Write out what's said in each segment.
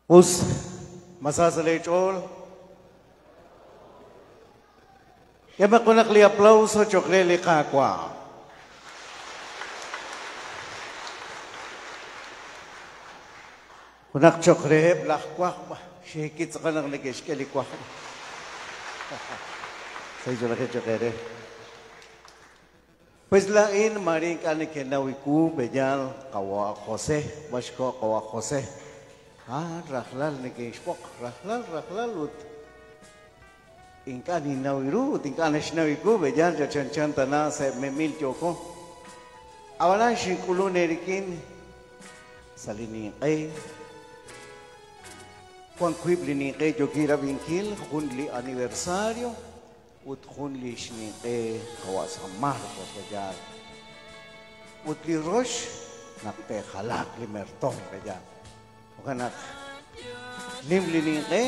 Us masasa lech'ool. K'emaq junaq li aplauso cho'q re li Qaawa'. Junaq cho'q reheb' laj wajb', xiikil tz'aqal naq neke'xk'e li wajb'. Sahil cho'q eere. Pues laa'in maare ink'a' nekenaw iwu b'eyal qawa' José, waxko' qawa' José. Ah, rajlal neke'xb'oq, rajlal, rajlal ut ink'a' ninnaw ru ut ink'a' naxnaw iwu b'eyal chanchan tana sa' memil yooko. Ab'anan xink'ulun eerik'in sa' li ninq'e. Wan wiib' li ninq'e yookin rab'inkil, jun li aniversario ut jun li xninq'e qawa' San Marcos b'eyal. Ut li rox naq te'jalaaq li mertoom b'eyal. Jo'kan naq nim li ninq'e,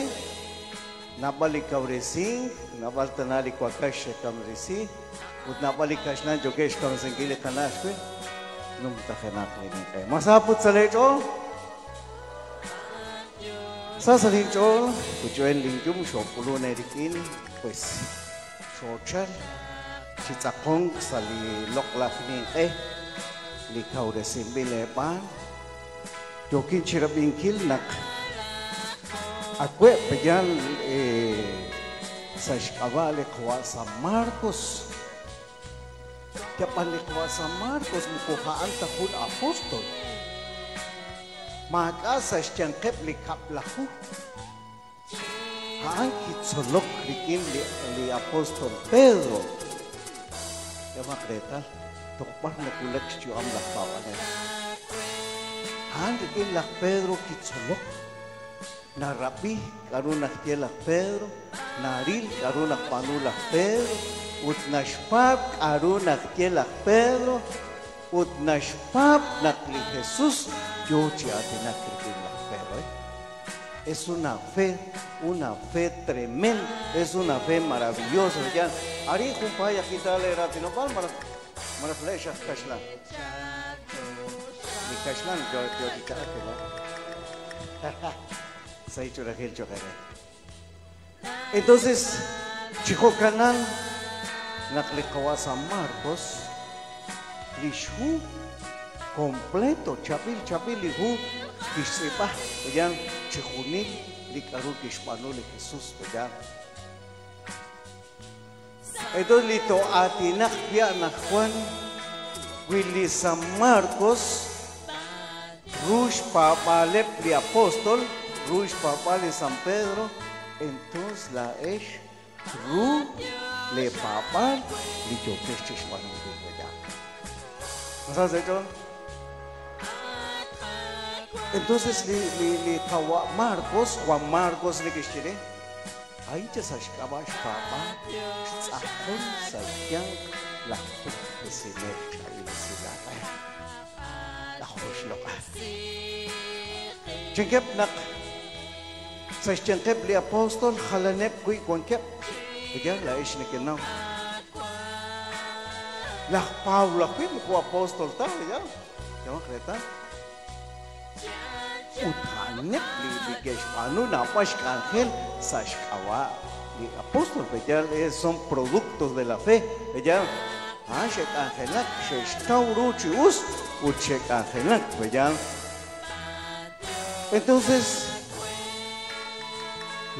naab'al li kawresink, naab'al tana li wakax xekamresi, ut naab'al li kaxlan yookeb' xkamsinkil li qana' ajwi', numtajenaq li ninq'e. Masaput sa' leech'ool? Sa sa' linch'ool, kuch'oen linyum xook'ulun eerik'in, pues xoochal chi tz'aqonk sa' li loq'laj ninq'e li kawresinb'il eeb'aan. Yookin chi rab'inkil naq awe' b'eyal sa' xk'ab'a' li qawa' San Marcos. Yab'an li qawa' San Marcos moko a'an ta jun apóstol. Maak'a' sa' xyanqeb' li kab'laju. A'an kitzolok rik'in li apóstol Pedro. K'ehomaq reetal toj b'ar nawulak xyu'am laj paab'anel. A'an rik'in laj Pedro kitzolok. Narab'i k'a'ru naxye laj Pedro, naril k'a'ru naxb'aanu laj Pedro, ut naxpaab' k'a'ru naxye laj Pedro, ut naxpaab' naq li Jesús yoo chi aatinak rik'in laj Pedro. Es una fe tremenda, es una fe maravillosa. Ya, ari jumpaya quitale ratinopal maraflecha kaxlan. Li kaxlan yo yo yo. Entonces, chijo'kanan naq li qawa' San Marcos li xhu completo, chaab'il chaab'il li hu kixtz'iib'a b'eyal chijunil li k'a'ru kixb'aanu li Jesús b'eyal. Entonces li to'aatinaq wi' anaqwan wi li San Marcos ru xpaab'aaleb' li apóstol, ru xpaab'aal li San Pedro, entonces laa'ex ru leepaab'aal li yookex chi xb'aanunkil b'eyal. ¿Nos has hecho? Entonces li qawa' Marcos, Juan Marcos neke'xye, ay sa' xk'ab'a' xpaab'aal xtz'aqon sa' xyanq laj puktesinel chaab'il esilal. Laj oxloq'al. Chankeb' naq sa' xyanqeb' li apóstol jalaneb' wi' wankeb'. B'eyal laa'ex nekenaw. Laj Pablo ajwi' moko apóstol ta, b'eyal. K'ehomaq reetal. Ut a'aneb' li ke'xb'aanu naab'al xk'anjel sa' xk'ab'a' li apóstol, b'eyal son productos de la fe, b'eyal. A'an xe'k'anjelak, xe'xtaw ru chi us ut xe'k'anjelak, b'eyal. Entonces,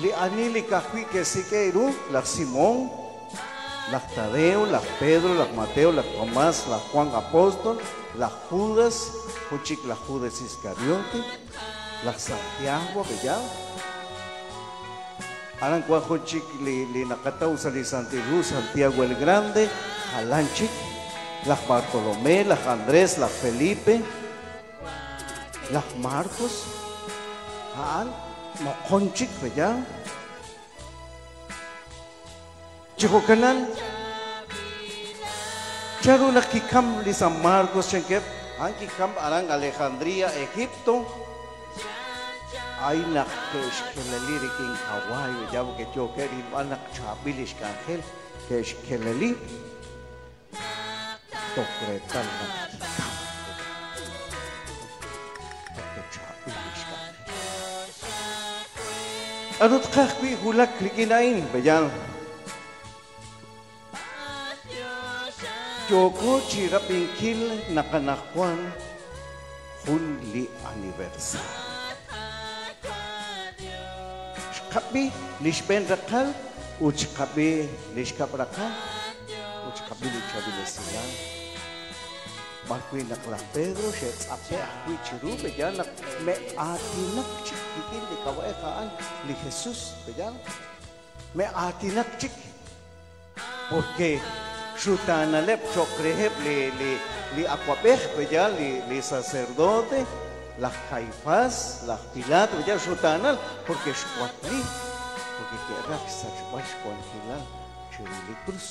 li ani li ka'ajwi' ke'sik'e ru, laj Simón, laj Tadeo, laj Pedro, laj Mateo, laj Tomás, laj Juan apóstol, laj Judas, jun chik laj Judas Iscariote, laj Santiago, b'eyal. Aran wan jun chik li naqataw sa' li Santil Hu, Santiago el Grande, jalan chik, laj Bartolomé, laj Andrés, laj Felipe, laj Marcos, a'an moqon chik, b'eyal. Chijo'kanan, chanru naq kikam li San Marcos chankeb', a'an kikam aran Alejandría, Egipto. Ay naq ke'xkeleli rik'in kawaay, b'eyal, porque yookeb' rilb'al naq chaab'il li xk'anjel ke'xkeleli toj reetal naq kikam. Porque chaab'il li xk'anjel. K'aru tqaj wi' wulak rik'in a'in, pe'yaal? Yooko chi rab'inkil naq anaqwan jun li aniversario. Xqab'i li xb'een raqal ut xqab'i li xkab' raqal ut xqab'i li chaab'il esilal. B'ar wi' naq laj Pedro xe'tz'ape' ajwi' chiru, pe'yaal naq me'aatinak chik rik'in li k'ab'a'ej a'an li Jesús, pe'yaal? Me'aatinak chik, porque xutaanaleb' cho'q reheb' li li li awab'ej, pe'yaal li li sacerdote, laj Caifás, laj Pilato, pe'yaal xutaanal, porque xwakli, porque ke'raj xsachb'al xwankilal chiru li krus.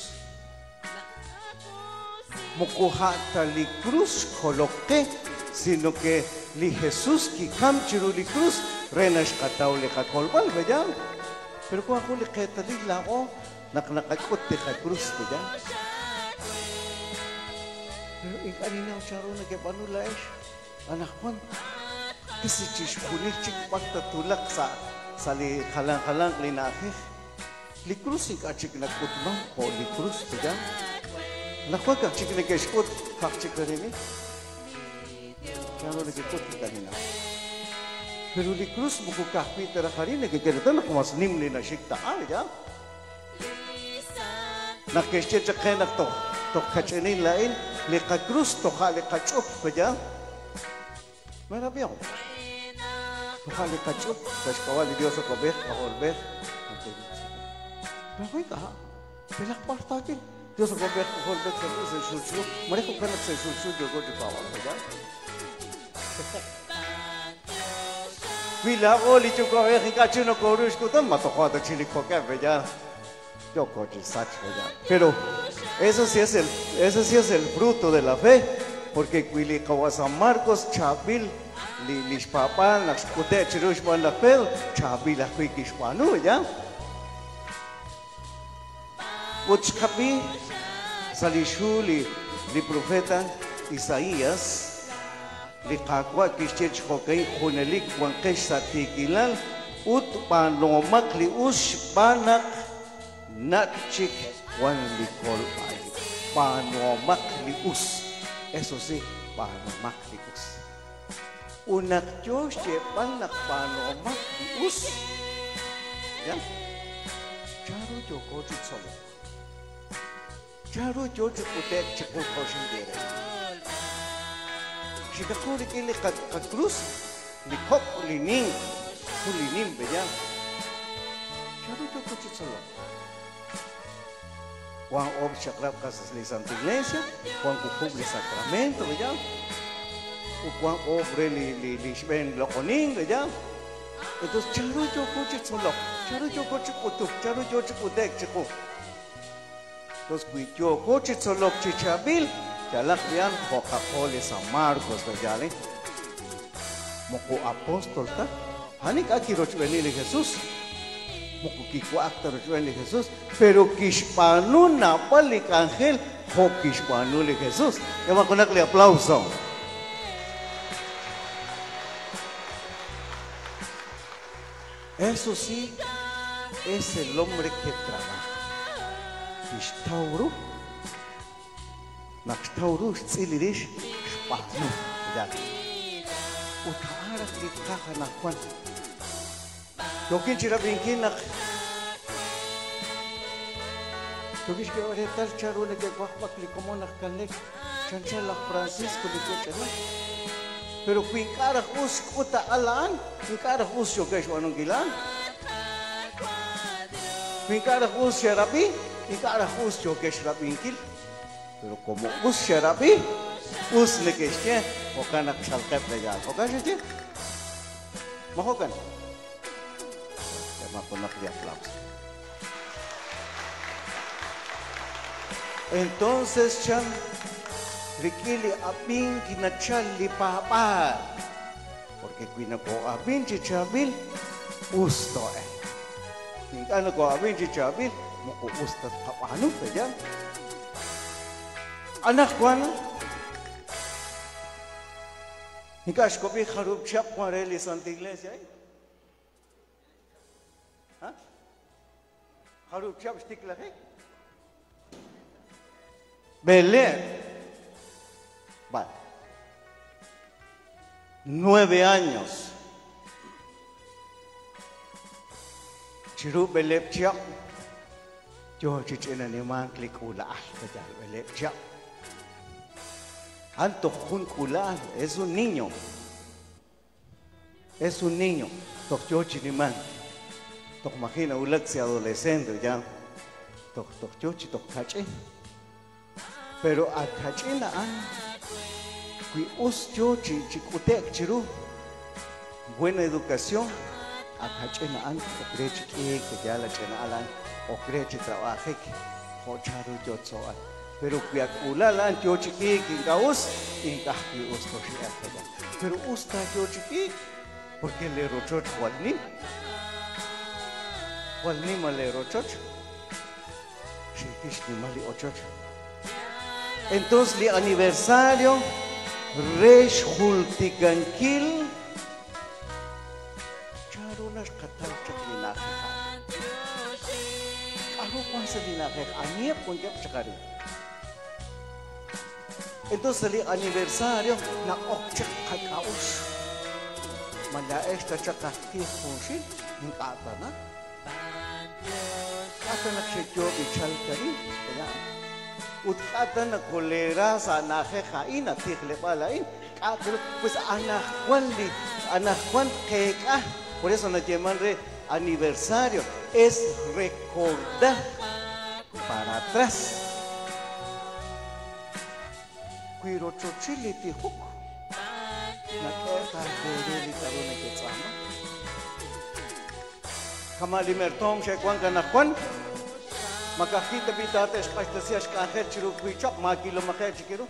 Moko a' ta li krus xkolok qe, sino que li Jesús kikam chiru li krus re naq xqataw li qakolb'al, pe'yaal? Pero wan jun li qeetalil laa'o naq naqak'ut li qakrus, pe'yaal? Pero ink'a' ninnaw chanru nekeb'aanu laa'ex anaqwan, kasi chixjunil chik b'ar tatwulaq sa' sa' li jalan jalanq li na'ajej. Li krus ink'a' chik nak'utman jo' li krus, pe'yaal? Anaqwan ka'aj chik neke'xk'ut ka'aj chik arin. Chanru nekek'ut ink'a' ninnaw. Pero li krus moko ka'ajwi' ta raj arin nekek'e reetal naq mas nim li naxik taq'a, pe'yaal? Naq ke'xye chaq qe naq toj toj kach'inin laa'in, li qakrus toja' li qach'up, pe'yaal? Merab'ihom. Toja' li qach'up sa' xk'ab'a' li Dios Awab'ej, K'ajolb'ej, Pero ink'a', pelaq b'ar taawil. Dios Awab'ej, K'ajolb'ej, sa' xulxu. Mare jo'kan naq sa' xulxu yooko chi paab'ank, pe'yaal? Wi laa'o li yuwa'b'ej ink'a' chik nokooru xk'utb'al, ma toja' ta chik li kok'eb', pe'yaal? Yooko chi sachk, pe'yaal? Pero eso sí es el, eso sí es el fruto de la fe, porque wi li qawa' San Marcos chaab'il li li xpaab'aal naq xk'ute' chiru xb'aan laj Pedro, chaab'il ajwi' kixb'aanu, pe'yaal? Ut xqab'i sa' li xhu li li profeta Isaías, li Qaawa' kixye chi jo'ka'in, Junelik wanqex sa' tiikilal ut b'aanuhomaq li us xb'aan naq nach' chik wan li kolb'a-ib'. B'aanuhomaq li us. Eso sí, b'aanuhomaq li us. Ut naq yoo xyeeb'al naq b'aanuhomaq li us, ya, chanru yooko chi tzolok? Chanru yoo chi k'ute'k chiqu jo' xinye eere? Xikaqo rik'in li qakrus, li kok', li ninq, jun li nim, pe'yaal? Chanru yooko chi tzolok? Wan oob' xchaq'rab' qas li Santa Iglesia, wan wuqub' li sacramento, pe'yaal? Ut wan oob' re li li li xb'een loq'onink, pe'yaal? Entonces, chanru yooko chi tzolok? Chanru yooko chi k'utuk? Chanru yoo chi k'ute'k chiqu? Entonces, wi yooko chi tzolok chi chaab'il, yalaq b'i'an jo'qaqo li San Marcos, pe'yaal? Moko apóstol ta, a'an ink'a' kirochb'eeni li Jesús, moko kiwa'ak ta rochb'een li Jesús, pero kixb'aanu naab'al li k'anjel jo' kixb'aanu li Jesús. K'ehomaq junaq li aplauso. Eso sí, es el hombre que trabaja. Kixtaw ru, naq xtaw ru xtz'il li rix, xb'aanu, pe'yaal? Ut a'an raj li tqaj anaqwan. Yookin chi rab'inkil naq yookin xk'eeb'al reetal chanru neke'wajb'ak li komon aj Kalnek, chanchan laj Francisco li wech'alal. Pero wi ink'a' raj us xk'ut a'an a'an, ink'a' raj us yookeb' xb'aanunkil a'an. Wi ink'a' raj us xe'rab'i, ink'a' raj us yookeb' xrab'inkil. Pero como us xe'rab'i, us neke'xye, jo'kan naq chalqeb' re yaal. Jo'kan xe'xye? Ma jo'kan? K'ehomaq junaq li aplauso. Entonces chan, rik'in li ab'ink nachal li paab'aal. Porque wi nokoo'ab'in chi chaab'il, us too'elq. Wi ink'a' nokoo'ab'in chi chaab'il, moko us ta tqab'aanu, pe'yaal? Anaqwan, ink'a' xkob'i jarub' chihab' wan re li Santa Iglesia a'in. Ha? Jarub' chihab' xtiklajik? Beleeb'. Vale. 9 años. Chiru beleeb' chihab' yo chi ch'inanimank li k'uula'al kayal beleeb' chihab'. A'an toj jun k'uula'al, es un niño. Es un niño, toj yo chi nimank. Toj maji' nawulak si adolescente ya. Toj toj yo chi toj kach'in. Pero a kach'in a'an wi us yo chi chi k'ute'k chiru buena educación a kach'in a'an ok re chi k'iik ya la ch'ina'al a'an ok re chi trabajik jo' chanru yo tzo'al. Pero wi ak'uula'al a'an yo chi k'iik ink'a' us, ink'a' ajwi' us toxi'aq ya. Pero us ta yo chi k'iik porque le rochoch jwal nim. Jwal nim a le rochoch. Xiikil xnimal li ochoch. Entonces li aniversario re xjultikankil chanru naxqataw chaq li na'ajej a'an. K'aru wan sa' li na'ajej aniheb' wankeb' chaq arin. Entonces li aniversario na'ok chaq qak'a'uxl. Ma laa'ex ta chaq aj tij junxil ink'a' ta na. K'a' ta naq xe'yoob' ichalk arin, ¿verdad? Ut k'a' ta naq koleera sa' na'ajej a'in, a tijleb'aal a'in. K'a' ta pues anajwan li anajwan qeek'a. Por eso nayeeman re aniversario es recordar para atrás. Wi rochochil li tijok nak'e taajere li k'a'ru neketz'aama. Kama' li mertoom xe'wank anajwan, makajwi' ta b'i' taate'xq'axtesi axk'anjel chiru wiib' chihab', maakilomaqe' chik ru.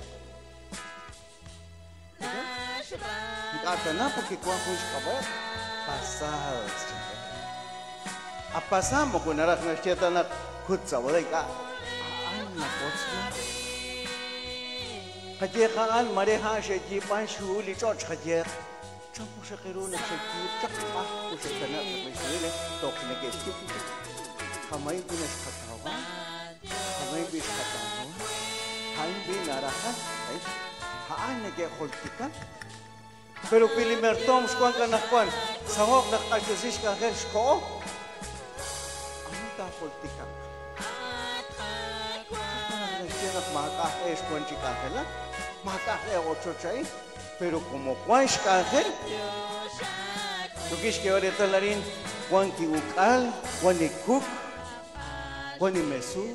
Ink'a' tana porque wank jun xk'ab'a'eb' pasados chik. A pasado moko naraj naxye ta naq kut sa' bodega ink'a' a'an nawotzman. Qayeeq a'an mare a'an xe'yiib'an xhuhul li ch'och' qayeeq. Chan puxaq ru naq xe'yiib' chaq b'aj puxe'kanab' chaq li xhuhul toj neke'xyiib' chaq. Jama'in b'i naxqatawa, jama'in b'i xqatawa, ja'in b'i naraja, a'an neke'jultikan. Pero wi li mertoom xwank anajwan, saho'q naq q'axtesi xk'anjel xko'o, ani taajultikanq. Naxye naq maak'a' aj e xwan chi k'anjelak, maak'a' aj e ochoch a'in, pero como wan xk'anjel, yokix xk'eeb'al reetal arin wan ki'uk'al, wan li kuk, wan li mesuur.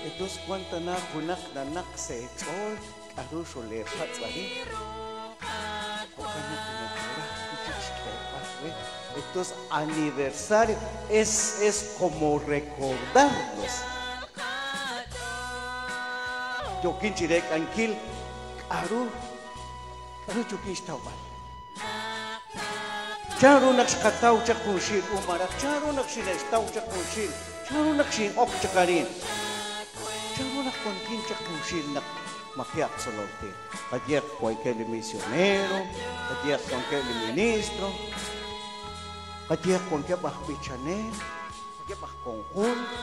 Entonces wan tana junaq nanaq sa' eech'ool k'aru xoleepatz' arin. Jo'kan naq neke'raj wi' chik xk'eeb'al re. Entonces aniversario es como recordarnos. Yokin chi reek'ankil k'aru k'aru yokin xtawb'al. Chanru naq xqataw chaq junxil umaraj, chanru naq xine'xtaw chaq junxil, chanru naq xin'ok chaq arin. Chanru naq wankin chaq junxil naq majiaq tzololtil. Qayeeq wankeb' li misionero, qayeeq wankeb' li ministro, qayeeq wankeb' aj b'ichanel, wankeb' aj conjunto,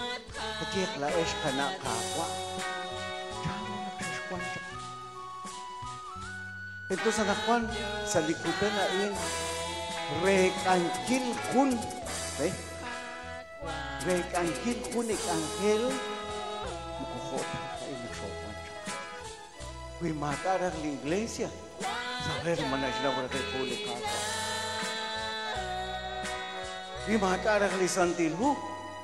qayeeq la'ex qana' qaawa'. Chanru naq xexwan chaq. Entonces anajwan sa' li kutan a'in reek'ankil jun, reek'ankil jun li k'anjel moko jo' ta a'in naq xoowan chaq. Wi maak'a' raj li iglesia, saber ma naxnaw raj li li Qaawa'. Wi maak'a' raj li Santil Hu,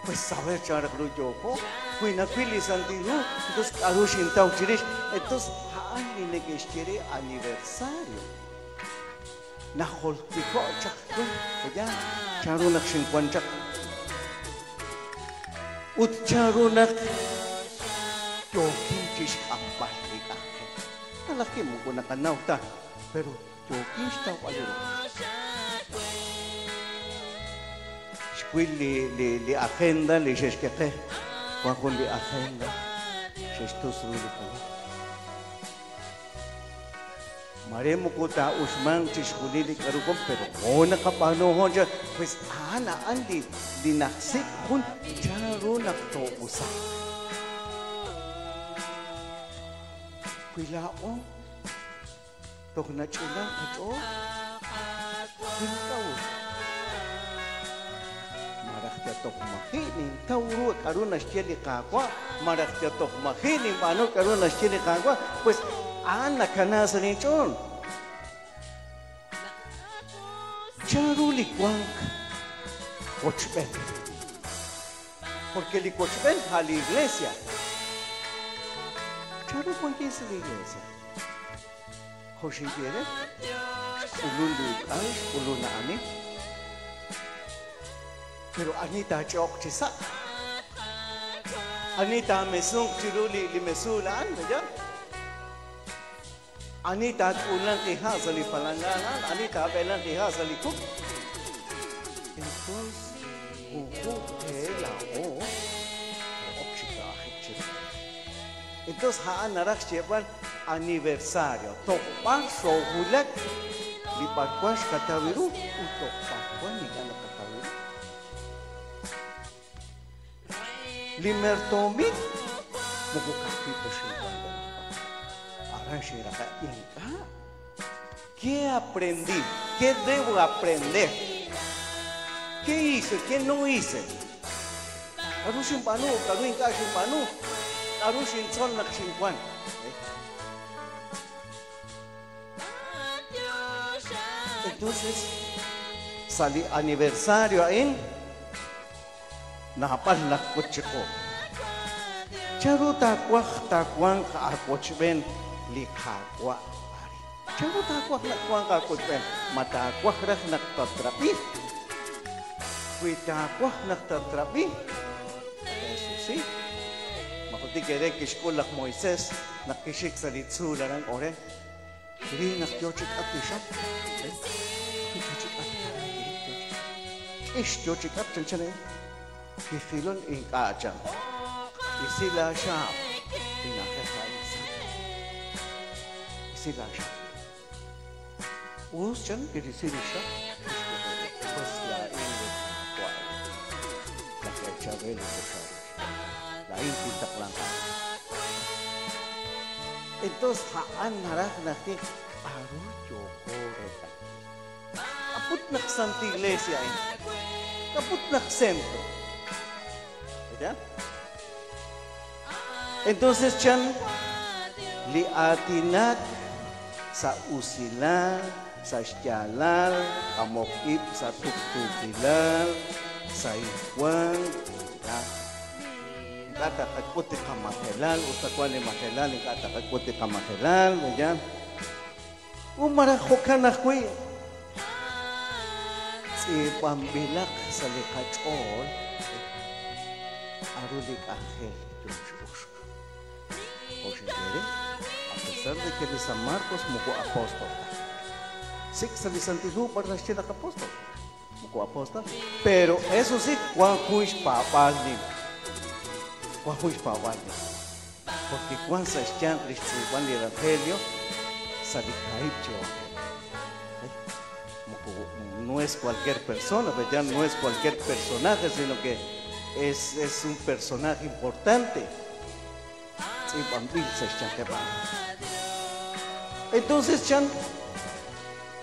pues saber chan raj ru yooko. Wi nawil li Santil Hu, entonces k'aru xintaw chirix. Entonces a'an li neke'xye re aniversario. Najoltiko' chaq we, ya chanru naq xinwan chaq. Ut chanru naq yookin chixk'amb'al li k'anjel. Nalaki moko naqanaw ta, pero yookin xtawb'al ru. Xwil li agenda li xexk'e qe. Wan jun li agenda xextus ru li hu. Mare moko taa'uxmanq chixjunil li k'aru wan, pero jo' naqab'aanu jon chan, pues a'an a'an li li naxsik' jun chanru naq too'usaq. Wi laa'o toj nach'inan qach'ool, ink'a' us. Malaj yal toj maji' nintaw ru k'aru naxye li Qaawa', malaj yal toj maji' ninb'aanu k'aru naxye li Qaawa', pues a'an nakana sa' linch'ool. Chanru li wank wochb'een? Porque li wochb'een a' li iglesia. Chanru wankin sa' li iglesia? Jo' xinye re, xk'ulun li uk'al, xk'ulun a'ani. Pero ani taach'oq chi sa'? Ani taamesunq chiru li li mesuul a'an, ¿verdad? Ani taak'ulanq li ha' sa' li palangaan a'an? Ani taab'elanq li ha' sa' li kuk? Entonces, junjunq qe laa'o o'ok chi trabajik chiru. Entonces, a'an naraj xyeeb'al aniversario. Toj b'ar xoowulak li b'arwan xqataw ru ut toj b'arwan ink'a' naqataw ru. Li mertoomil moko ka'ajwi' ta xinwan ta naq aran xinraqe' ink'a'. ¿Qué aprendí? ¿Qué debo aprender? ¿Qué hice? ¿Qué no hice? K'aru xinb'aanu? K'aru ink'a' xinb'aanu? K'aru xintzol naq xinwan? Entonces, sa' li aniversario a'in, naab'al naqk'ut chiqu. Chanru taawaj taawanq aawochb'een li Qaawa' arin? Chanru taawaj naq wanq aawochb'een? Ma taawaj raj naq tatrab'i? Wi taawaj naq tatrab'i, eso sí, ma jultik eere kixk'ul laj Moisés naq kixik sa' li tzuul aran Horeb? Kiril naq yoo chi k'atk li xam. Yoo chi k'atk, k'ix yoo chi k'atk chanchan a'in. Kijilon ink'a' chan. Isi laaxaab' li na'ajej a'in sa'. Isi laaxaab'. Us chan kirisi li xaab'. Pues laa'in li Qaawa', laj eechal re li choxa ruuchich'och'. Laa'in tintaqlanq aawe. Entonces, a'an naraj naq k'aru yooko reek'ankil. K'aput naq Santa Iglesia a'in. K'aput naq centro. ¿Verdad? Entonces, chan, li aatinak sa' usilal, sa' xyaalal, k'amok ib' sa' tuqtuukilal, sa' wank, ¿verdad? Ink'a' taqak'ut li qamajelal, us ta wan li majelal, ink'a' taqak'ut li qamajelal, ¿verdad? Ut malaj jo'kan ajwi' tz'iib'anb'ilaq sa' li qach'ool k'aru li k'anjel yoo chi uxk. Jo' xinye re, a pesar de que li San Marcos moko apóstol ta. Sik' sa' li Santil Hu b'ar naxye naq apóstol. Moko apóstol. Pero eso sí, wan jun xpaab'aal nim. Wan jun xpaab'aal nim. Porque wan sa' xyanq li xtz'iib'an li Evangelio sa' li kaahib' chi Evangelio. Moko no es cualquier persona, pero ya no es cualquier personaje, sino que es un personaje importante. Tz'iib'anb'il sa' xyanqeb' a'an. Entonces, chan,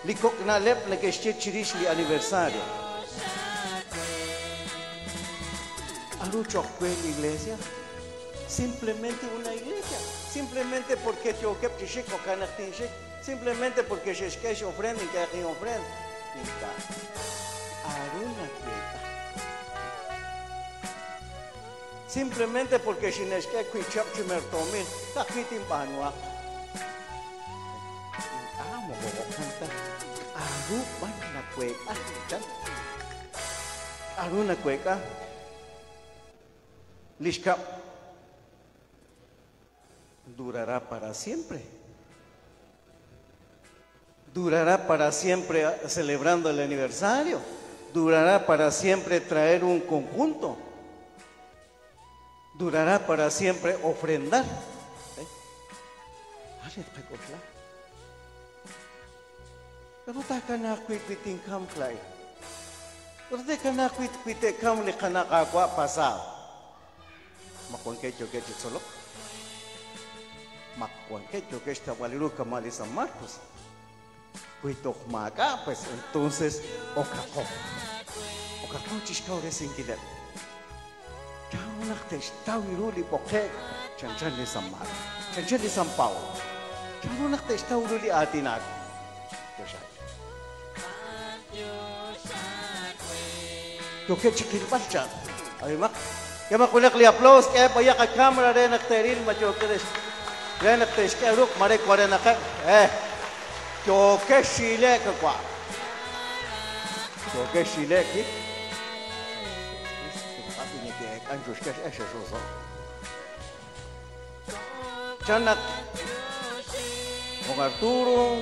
li kok' na'leb' neke'xye chirix li aniversario. K'aru cho'q we li iglesia? Simplemente una iglesia. Simplemente porque yookeb' chi xik jo'kan naq tinxik. Simplemente porque xe'xk'e x'ofrenda ink'a' qin'ofrenda. Ink'a'. K'aru naweek'a? Simplemente porque xine'xk'e wiib' chi mertoomil, ka'ajwi' tinb'aanuhaq. Ink'a' moko jo'kan ta. K'aru b'an naweek'a? Chan. K'aru naweek'a? Li xkab' durará para siempre. Durará para siempre celebrando el aniversario. Durará para siempre traer un conjunto. Durará para siempre ofrendar. K'aru taakanaaq wi' wi tinkamq laa'in? K'aru te'kanaaq wi' wi te'kamq li qana' qaawa' pasado? Ma wankeb' yookeb' chi tzolok? Ma wankeb' yookeb' xtawb'al ru kama' li San Marcos? Wi toj maak'a', pues entonces okaqo. Okaqo chixkawresinkileb'. Chanru naq te'xtaw ru li b'oqe'k chanchan li San Marcos, chanchan li San Pablo? Chanru naq te'xtaw ru li aatinak? Yookeb' chi qilb'al chan. Ab'imaq, k'emaq junaq li aplauso, k'eheb' b'ayaq a cámara re naq te'ril ma yookeb' re naq te'xk'e ruq' mare warenaqeb'. Yookex chi ile'k wa'. Yookex chi ile'k ki. Chan naq don Arturo,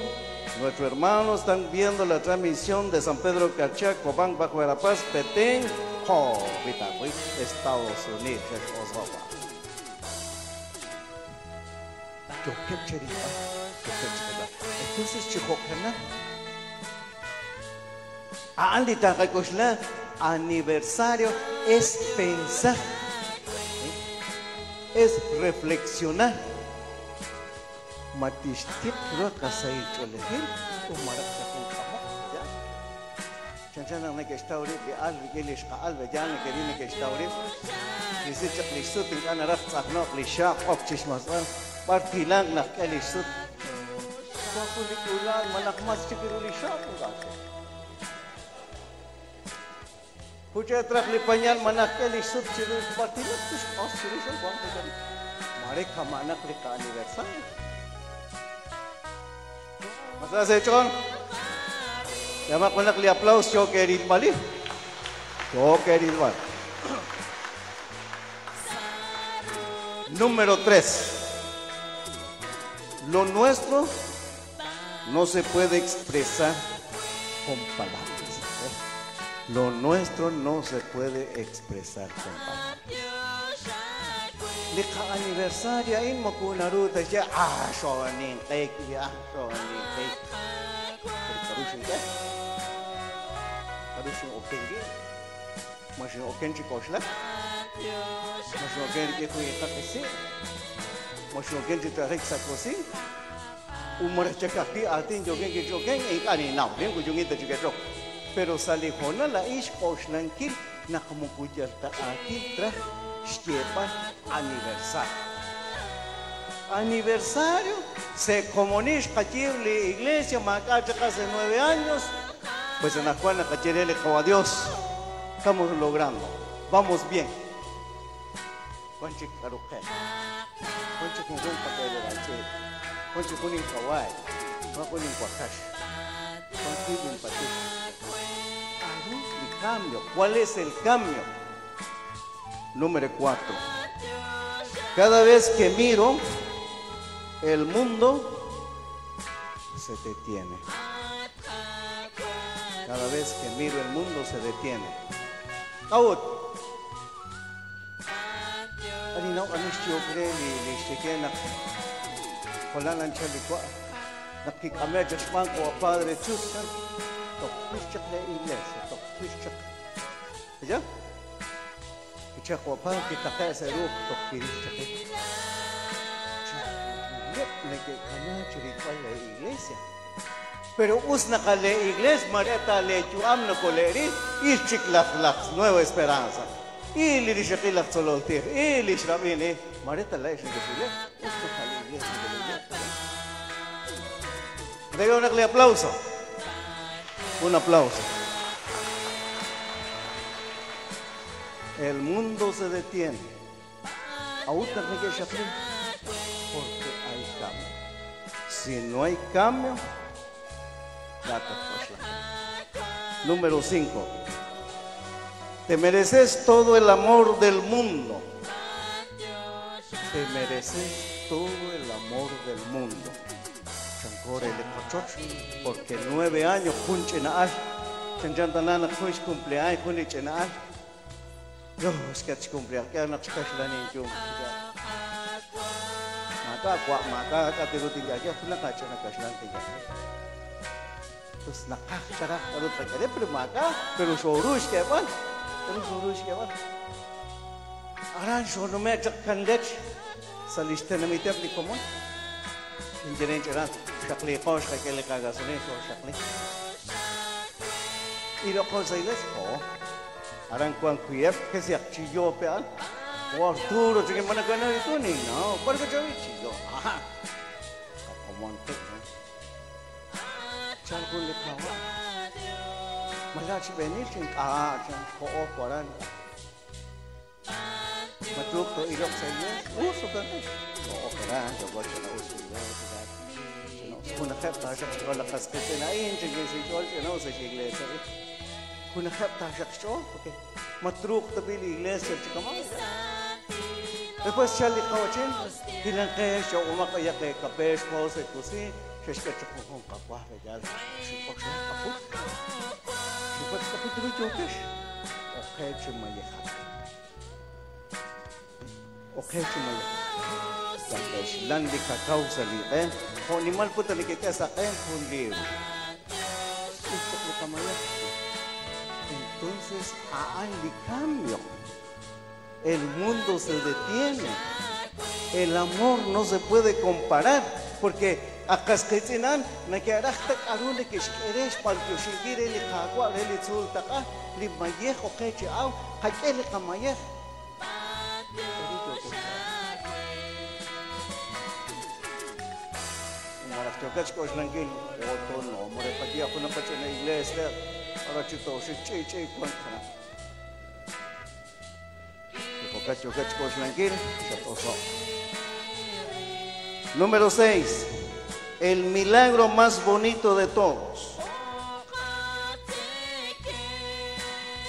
nuestro hermano, están viendo la transmisión de San Pedro Carchá, Cobán, Bajo Verapaz, Petén, Estados Unidos. Entonces, aniversario es pensar, es reflexionar. Matixtiq ruqasaych'olejil umaraqchaqunq'amoq ya. Chanchanaq nakextawrib li al rik'in li xqa'al ya nakeri nakextawrib. Lisichaq li xsut ink'a' naraj tz'ajnoq li xaq ok chixmasb'al b'ar tilanq naq k'e li xsut. Jun li k'uulaal malaj mas chik ru li xaq ink'a'. Juchetraq li pañal manaq k'e li xsut chiru b'ar tilanq tixq'os chiru xal wan mare kamanaq li aniversario. Masas hechon. Llama con el aplauso yo querido Mali. Yo querido Mali. Número 3. Lo nuestro no se puede expresar con palabras. Lo nuestro no se puede expresar con palabras. Lika aniversario in makunaruta siya shonin cake ya shonin cake. Karushin ke? Karushin okengi? Mashin okenchi koshla? Mashin okengi kuy takisi? Mashin okenchi tarik sakosi? Umarachakaki atin jokengi joken ikani naw rin kujungita chigeto. Pero salijona la ish koshlankil nakamukuyalta atin tra xtiepa aniversario. Aniversario, se comunica la iglesia, macacha hace 9 años, pues en la cual le a Dios, estamos logrando, vamos bien. Cambio. ¿Cuál es el cambio? Número 4. Cada vez que miro, el mundo se detiene. Cada vez que miro el mundo se detiene. Aut. Ani anishtiokre li shekena. Holan anchalikwa. Nakikame jashman ko padre chuskan. Tokpishchak la iglesia, tokpishchak. ¿Ya? Ichakwa kita sa rup tokpishchak. La iglesia. Pero usna la iglesia, mareta le chuam no coleri, y chiklaf Nueva Esperanza. Y le dice que la sololtir, y le shrabini, mareta la iglesia, usna la iglesia. Debe un aplauso. Un aplauso. El mundo se detiene. Porque hay cambio. Si no hay cambio, date pues. Número 5. Te mereces todo el amor del mundo. Te mereces todo el amor del mundo. Porque 9 años junchenaal, chanchantanana junch cumpleaños junchenaal. Dios que cumpleaños que na chkashlani yo. Maka kwa maka katirutin ya ya funa kachana kashlan tiya. Entonces naqaj taraj k'aru tqak'e pero maak'a, pero xooru xk'eeb'al, k'aru xooru xk'eeb'al. Aran xoonume' chaq kanlech sa' li xtenamiteb' li komon. Xinye ch'eran, xaqliqo xqak'e li qagasolina xooxaqli. Iloqo sa' iglesia, oo. Aran kuan kuyeb, que se chilló peal. O Arturo, chique manacana y tú ni no, ¿por qué chavi chilló? Ajá. Como antes, ¿no? Chalgo le kawa. Malachi venir chin ah, chan ko kwaran. Matuk to ilok sa iglesia. Uso ka na. Oo, kara, yo voy a uso iglesia. Kuna kheb ta shaq shol qasqisina in chin si chol no sa iglesia. Kuna kheb ta shaq shol, porque matruq tabi la iglesia chikama. Después chali qawachin, hilanqesh o umaq yaqe kapesh pose kusi, xexkachukun qapwa yal. Xipok kaput. Xipok kaput ru yokesh. Okay chimayekha. Okay chimayekha. Yakesh lan li kakao sa liqen, ho nimal puta li kekesa qen jun liw. Entonces, aan li cambio. El mundo se detiene. El amor no se puede comparar. Porque akasqitzinan nakiarajtak arule kixk'erex paltioxikire li qaqwa li tzultaqa li mayej oqechi aw qak'e li qamayej. Marajtokach k'oxlankil oto no more patia juna pacha en la iglesia ahora chito chi chi cuenta. Número 6. El milagro más bonito de todos.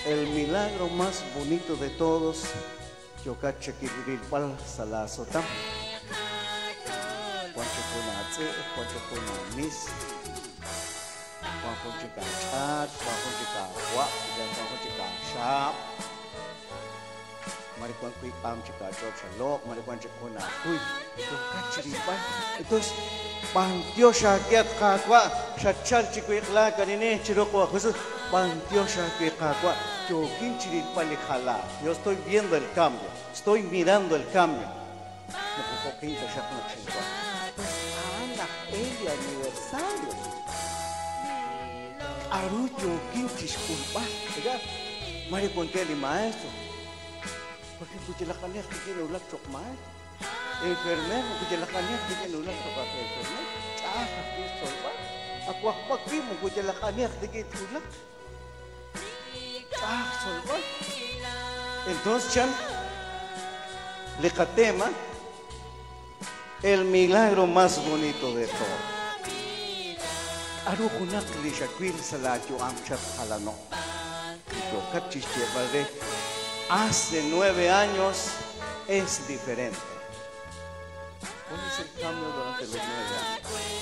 El milagro más bonito de todos. Yokachekirilpal salasotam. Cuancho kunatze, cuancho kunamis. Cuancho chikachat, cuancho chikakwa, cuancho chikashap. Maricuan kuipam chikacho chalok, maricuan chikuna kuy, yokachiripal. Entonces, pantiosha kiat kakwa, xachal chikuikla kanine chiroko Jesús, pantiosha kuikakwa, yokin chiripal jala. Yo estoy viendo el cambio, estoy mirando el cambio. Pues anda el aniversario. Aru yokin chishkulpa, ¿verdad? Maricuan keli maestro. Porque kuchilakanek tiene ulak chokmay. Enfermero, kuchilakanek tiene ulak chokmay. Enfermero, chaja pistola. Akuakpakim kuchilakanek tiene ulak. Chaja solva. Entonces, chan, lecatema, el milagro más bonito de todo. Arujunak lishakwil salacho amchat jalano. Yokachichevare. Hace 9 años es diferente. ¿Cuál es el cambio durante los 9 años?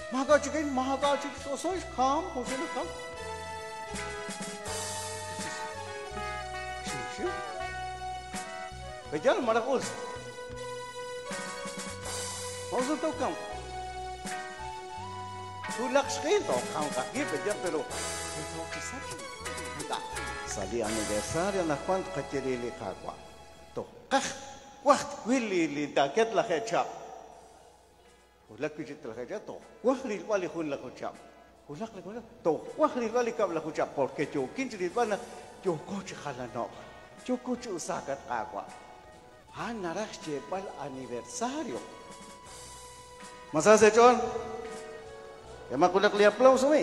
Mahagachikin, mahagachik, so soy kam, hosina kam. Shiu. Bejal maraqus. Hosu to kam. Tulak shqil to kam kaki bejal pero salí aniversario na Juan qachirili qaqwa. To qaj waqt willi li taket la hecha. Porque yo aniversario. ¿Más hace John? Aplauso.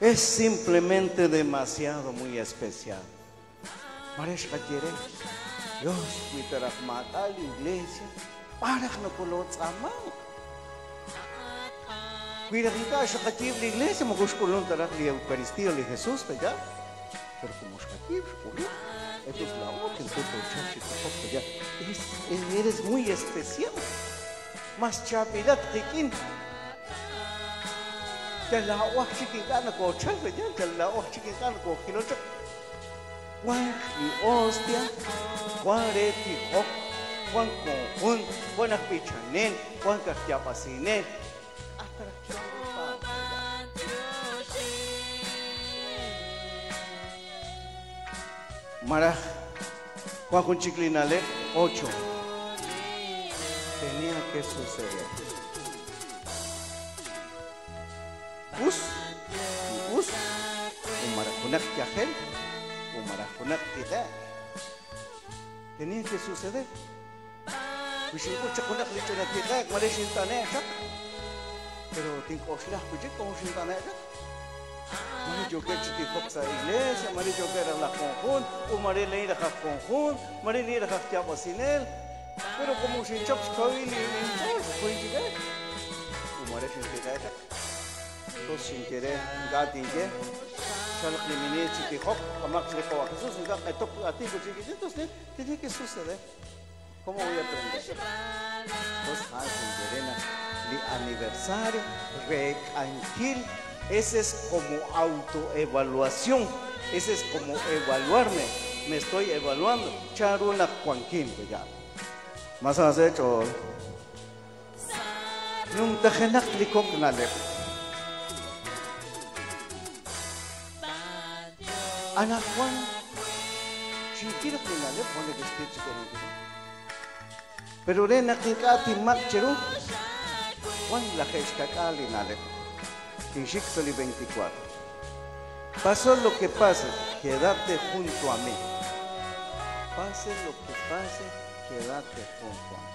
Es simplemente demasiado muy especial. Dios, la iglesia. B'ar raj nokolootz'aamanq. Wi raj ink'a' xqayiib' li iglesia moko xk'ulun ta raj li Eucaristía li Jesús ya. Pero como xqayiib' xk'ulun, entonces la otra entonces tijok ya. Eres muy especial. Mas chapilat qik'in. Yal laa'o aj chik ink'a' nakoochal ya, yal laa'o aj chik ink'a' nakoojilok chaq. Wan li hostia, wan re tijok, wan konjun, wan aj b'ichanel, wan kaj yaab'asinel. Maraj, Juan jun chik li na'leb' 8. Tenía que suceder. Us, us, umarajunak yajel, umarajunak tiqak. Tenía que suceder. Wixinkuchakunak lichuna tiqak, mare xintane'chaq. Pero tink'oxlaj wichik como xintane'chaq. Mare yoke chitijok sa iglesia, mare yoke la conjun, u mare leira ja conjun, mare leira ja yabasinel. Pero como xinchap xkawil inchol, kuinchike. U mare xintiqe'chaq. Entonces sin querer, gatinque, chalak li mini chitijok, kamak chilijo a Jesús, nga etok atico chiquititos, tenía que suceder. ¿Cómo voy a aprender? Entonces, sin querer, li aniversario, recanquil, ese es como autoevaluación, ese es como evaluarme, me estoy evaluando. Charuna Juanquín, ya. Más has hecho. Nung tajenak likok nalep. Anak Juan, xintiraq li na'leb' Juan nekexye chi k'onkil. Pero re naq ink'a' tinmaq cheru, Juan laje'xkak'al li na'leb'. Tinxik sa li 24. Pasó lo que pase, quédate junto a mí. Pase lo que pase, quédate junto a mí.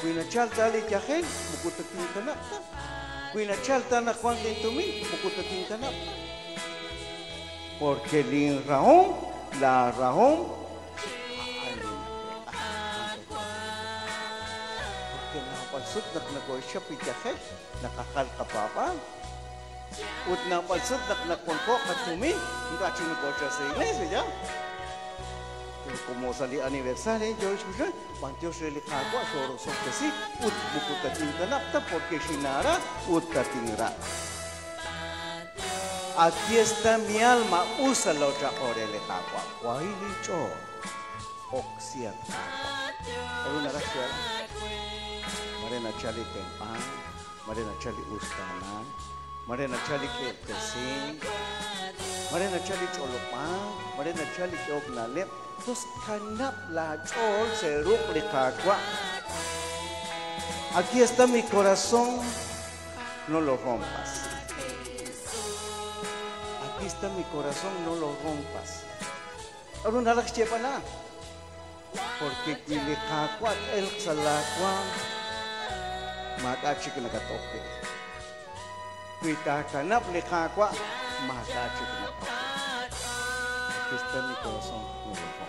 Kuinachalta ali yajel, mukutatinkanapta. Kuinachalta na Juan tintumin, mukutatinkanapta. Porque el raón, la raón, porque napalsut nak nakoishap yajel, nakakalkapapa. Ut napalsut nak nakuanko katumin, ngachi nakocha sa iglesia ya. Pero como salí aniversario, yo escuché, Panteos relicagua, xorosoptesi, ut mukutatinkanapta, porque xinara, utatinra. Aquí está mi alma, úsalo chaorelejagua. Guaylicho, oxiatagua. Una gracia. Marena chali tempan, marena chali ustanan, marena chali ketesin, marena chali cholopan, marena chali keoknalep. Entonces, kanap la chol seruk likakwa. Aquí está mi corazón, no lo rompas. Aquí está mi corazón, no lo rompas. Ahora nada que porque kilikakwa el salakwa makachik nakatoke. Kuitakanap likakwa makachik nakatoke. Aquí está mi corazón, no lo rompas.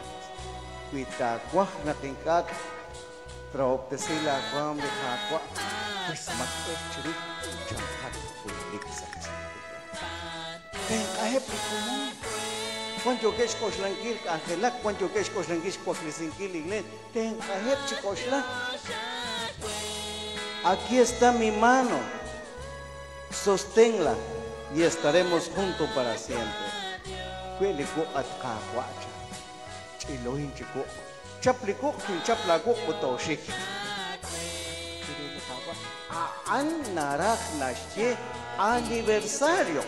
Kuitakwah natingkat traoptesila kwam likakwa pues makechru chamkat pulik sa Tenkaep común. Cuando que xkoxlankil angelak, cuando que xkoxlankil xkuaklisinkil igle, tenkaep chikoxla. Aquí está mi mano, sosténla y estaremos juntos para siempre. Kueliku at kakwacha, chilohin chiku, chapliku, chaplaku kutoshik. Aan naraj naxye aniversario.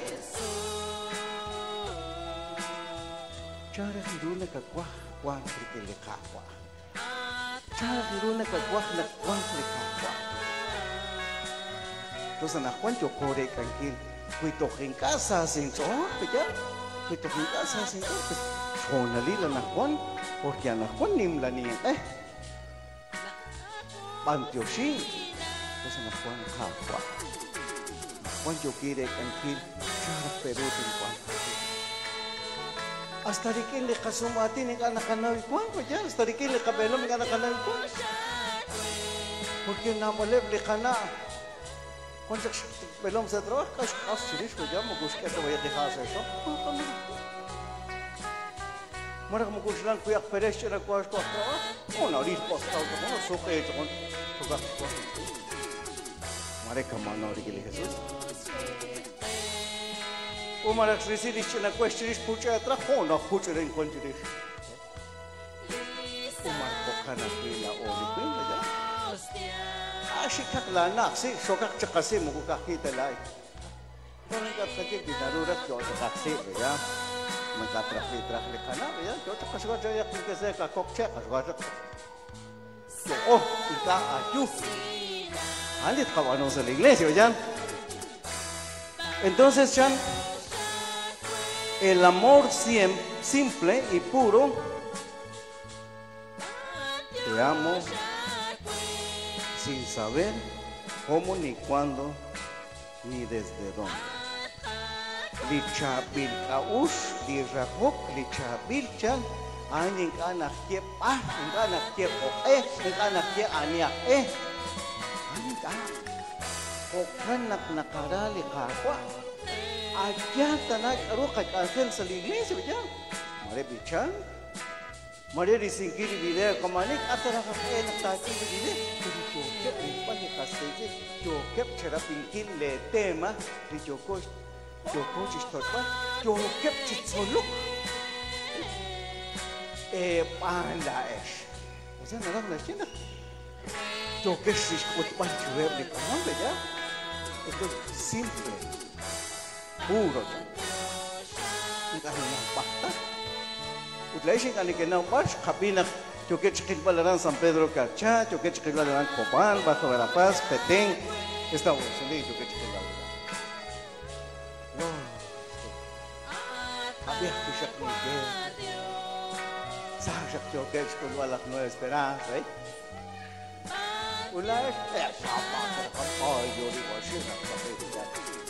Chara hiruna kakwah kwan krikilikakwa. Chara hiruna kakwah na kwan krikilikakwa. Entonces, na kwan yo kore kankil, kuitokin casa sin ya, kuitokin casa sin pues, shonalila na kwan, porque ana kwan nimla niyan eh. Pantioshi, entonces na kwan kakwa. Na kwan yo kire kankil, chara perutin kwan. Hasta rik'in li qasum'aatin ink'a' naqanaw wank, ya, hasta rik'in li qab'eelom ink'a' naqanaw wank. Porque naab'aleb' li qana' wan chaq xb'eelom sa' trabajo, k'a xk'as chirix, ya, moko xk'e ta wayaq li ha' sa' xok. Maraj moko xlan kuyaq perex ch'ina wa xwaj trabajo. Una ril postao to suq'e ch'on xokaq xwaj. Mare kamano rik'in li Jesús. Umaraj xrisi li xch'ina wex chirix puch'e atrás, jun aj puch'e ren wan chirix. Umar jo'kan ajwi' laa'o li winq, ya. Xikaq laanaq, si, xokaq chaqasi, moko ka'ajwi' ta laa'in. Pero ink'a' tqaye wi naru raj yo chaqajsi, ya. Ink'a' traj li traj li qana', ya, yo chaqaxwa chayaq que sea kakok che, qaxwa chaq. Yo, ink'a' ayu. A'an li tqab'aanu sa' la iglesia, ya. Entonces, Chan, el amor simple y puro, te amo sin saber cómo, ni cuándo, ni desde dónde. Li chaab'il k'a'ux, li rajok, li chaab'il chan, a'an ink'a' najye b'ar, ink'a' najye jo'q'e, ink'a' najye ani aj'e. A'an ink'a'. Jo'kan naq naqara li Qaawa'. Allá tana k'aru qak'anjel sa' la iglesia, ya. Mare b'ichan, mare risinkil li video kamanik, ataraj aj'e naq taak'il li video. Pero yookeb' rilb'al li qas qiitz'in, yookeb' chirab'inkil le tema li yooko chixtoch'b'al, yookeb' chitzolok. B'aan laa'ex. O sea, naraj naxye naq yookex chixk'utb'al chiruheb' li komon, ya. Esto es simple, puro. Ink'a' ninawb'aj ta. Ut laa'ex ink'a' neke'nawb'aj xqab'i naq yookeb' chiqilb'al aran San Pedro Carchá, yookeb' chiqilb'al aran Copán, Bajo Verapaz, Petén, Estados Unidos, yookeb' chiqilb'al aran. No. Ab'ij kixaq Miguel. Sa xaq yookeb' xk'ulb'al laj Nueva Esperanza, eh? Ulaa'ex, ay, yo digo así,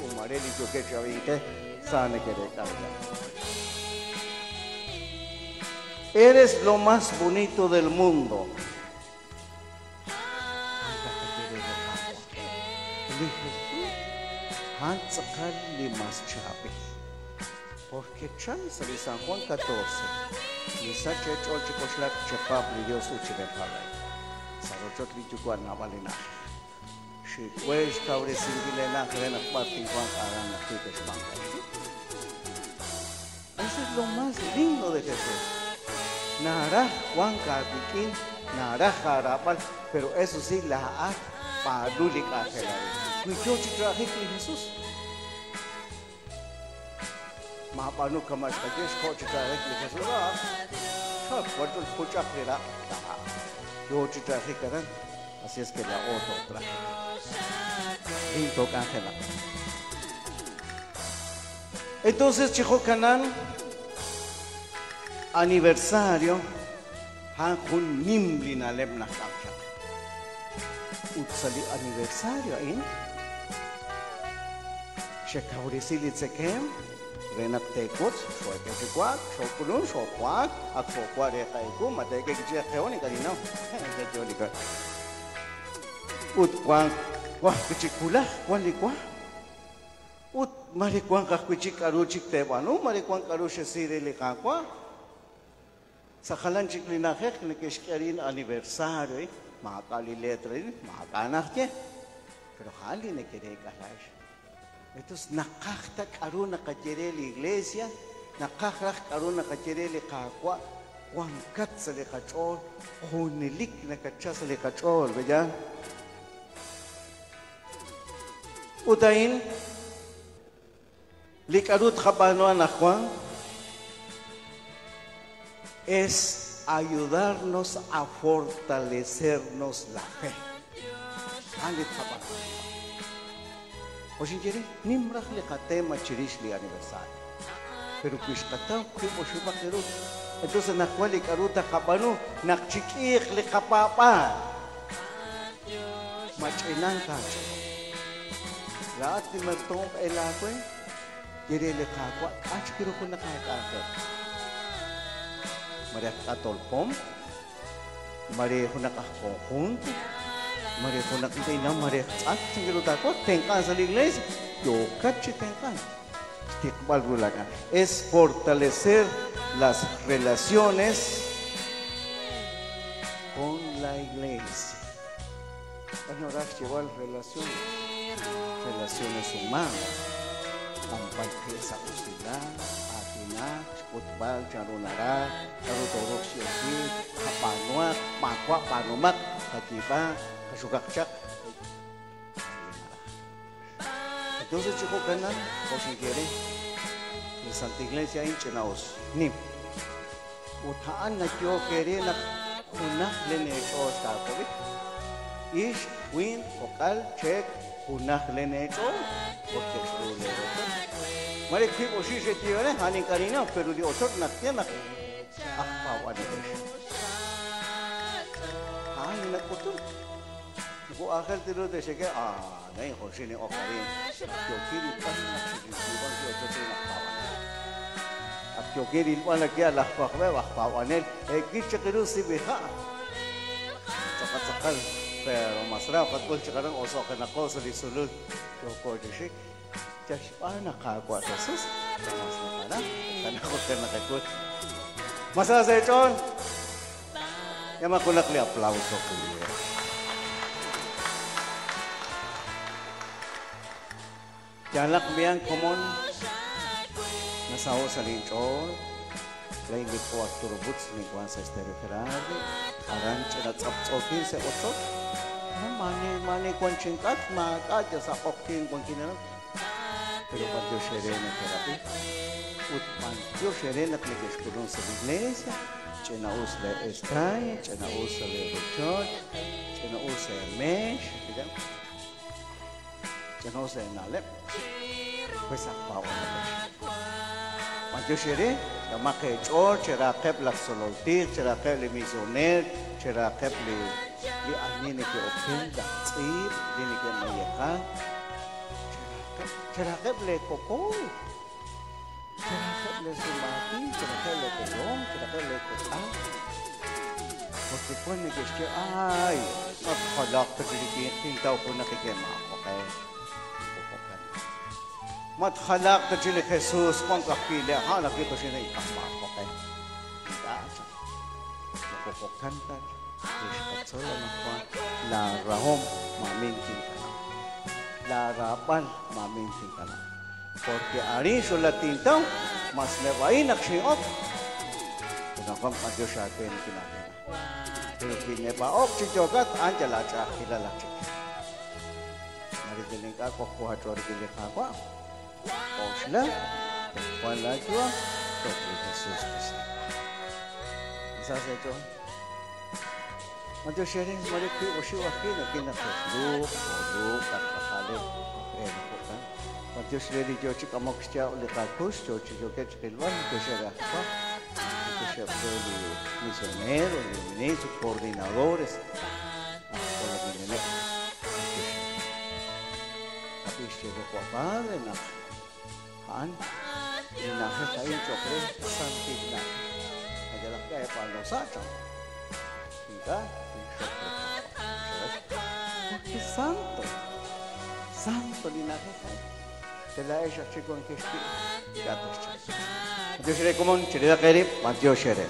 Umareli yookeb' chab'inke, sa neke'reek'a. Eres lo más bonito del mundo. Li Jesús, a'an tz'aqal li mas chaab'il. Porque chan sa' li San Juan 14, misach eech'ool chik'oxlak chepaab' li Dios ut chirepaab'al. Sa' rochoch li Yuwa' naab'al li na'aj. Xik'we xkawresinkil eena'aj re naq b'ar tinwanq aran naq tiikexwanq. Eso es lo más lindo de Jesús. Naraj wank aawik'in, naraj aarab'al, pero eso sí, laa'at b'aanu li k'anjel a'in. Wi yo chi trajik li Jesús. Maab'aanu kama' xqaye xjo' chi trajik li Jesús. Ah, xaq wach'ul puch'aq li ra'. Yo chi trajik aran. Así es que la otro traje. Lindo k'anjel. Entonces, Chijocanán, aniversario, han jun nim li na'leb' naqk'am chaq. Ut sa' li aniversario a'in, xekawresi li tzekem, re naq teekutz, xook'e chi waak, xook'ulun, xoowaak, ak xoowa' re qa'eku, ma teek'e chi qeon, ink'a' ninnaw. Ink'a' li ka- Ut wank, wank chi kulaj, wan li wa. Ut mare wank ajwi' chik k'aru chik teeb'aanu, mare wank k'aru xesi re li Qaawa'. Sa' jalan chik li na'ajej neke'xk'e rin aniversario, eh? Maak'a' li letra rin, maak'a' najye. Pero ja'an li neke'reek'a laa'ex. Entonces, naqaj ta k'aru naqaye re li iglesia, naqaj raj k'aru naqaye re li Qaawa', wankat sa' li qach'ool, junelik nakatcha sa' li qach'ool, ¿verdad? Ut a'in, li k'aru tqab'aanu anaqwan es ayudarnos a fortalecernos la fe. A'an li tqab'aanu. Oxinkere, nim raj li qatema chirix li aniversario. Pero wi xqataw wiib' oxib'aq ru. Entonces naqwa li k'aru taqab'aanu naq chik'iiq li qapaab'aal. Mach'inan kaach'ool. Laa'at li mertoom elaawe, yere li Qaawa' k'ach kiru jun naqaak'anjel. Maria Katolpom, Maria Junakaj conjunto, Maria Junak Ina, Maria Tzak, Chingilutakot, tenkan sa la iglesia, Yokachi tenkan. Es fortalecer las relaciones con la iglesia. Bueno, ahora llevar relaciones, relaciones humanas. Ampalquesa usilá, atiná, xkutbal, charunará, charutorok xioki, kapanuak, makwa, panumak, kakiba, kashukakchak. Entonces, chico, canal, o si quiere, en Santa Iglesia, hinchenaos, ni. Utaan na yo querer na una lenecho takobi. Ish, win, okal, chek, una lenecho, porque es lo Mare que oshishe tiene, hanin karina, pero de ocho na tiene. Ah, pa Ay, na kutu. Ko akhir tiro de sheke ah, nahi hoshine okarin. Yo kiri pan na chiban yo ocho na pa. Yo kiri wala kia la pa wa pa wanel, kiche si beha. Tsaka pero masra patkul chikaran oso kana ko sa lisulud. Yo ko shik. Chashpana kakwa Jesus. Mas na kana ko kana ko. Masra sa chon. Yama kulak li aplauso ko. Jalak biang komon nasawo sa linchon lain di ko turbuts ni kwan sa Estero Ferrari aran chana tsap-tsokin sa ocho na mani mani kwan chinkat makat sa okkin kwan kinanap pero pantyo serena therapy ut pantyo serena klikeskulon sa iglesia chena us le estay chena us le rochot chena us le mesh chena us le nalep pues akpaw na Pantyo shere, yamake chor, cherakep la sololtir, cherakep le misioner, cherakep le anine ke okin, la tsib, le ke mayeka, cherakep le kokol, cherakep le sumati, cherakep le kolom, cherakep le kokal. Porque pone que es que ay, mathalak ta chirikin, tintaw ko na kikema, okay? Mathalak ta chili Jesus, kung kakile, ha, nakito siya na ikapako kay. Nakukukantan, iskatsola na pa, la rahom, mamintin ka na. La rapan, mamintin ka na. Porque arin la tintaw, mas nebain aksiyok. Kunakam ka Diyos siya atin kinakina. Pero kinebaok, chichokat, anjala siya, kilala siya. Maridiling ka, kukuha chori ka kwa. Oshla, Juan la Chua, Toque Jesús Cristo. ¿Sabes hecho? Mateo Shere, Mario Ki, Oshu Akina, Kina Lu, Lu, Kakale, Mateo Shere, yo chica moxia, Olekakus, yo chico que chiquilwan, que será que se misionero, ministro, coordinadores, Padre na han inahit ay chokre santig na ajalak kaya palo sa chok kita porque santo santo linahit te la ella chico en que Dios seré común, chirida keri, Mateo Shere.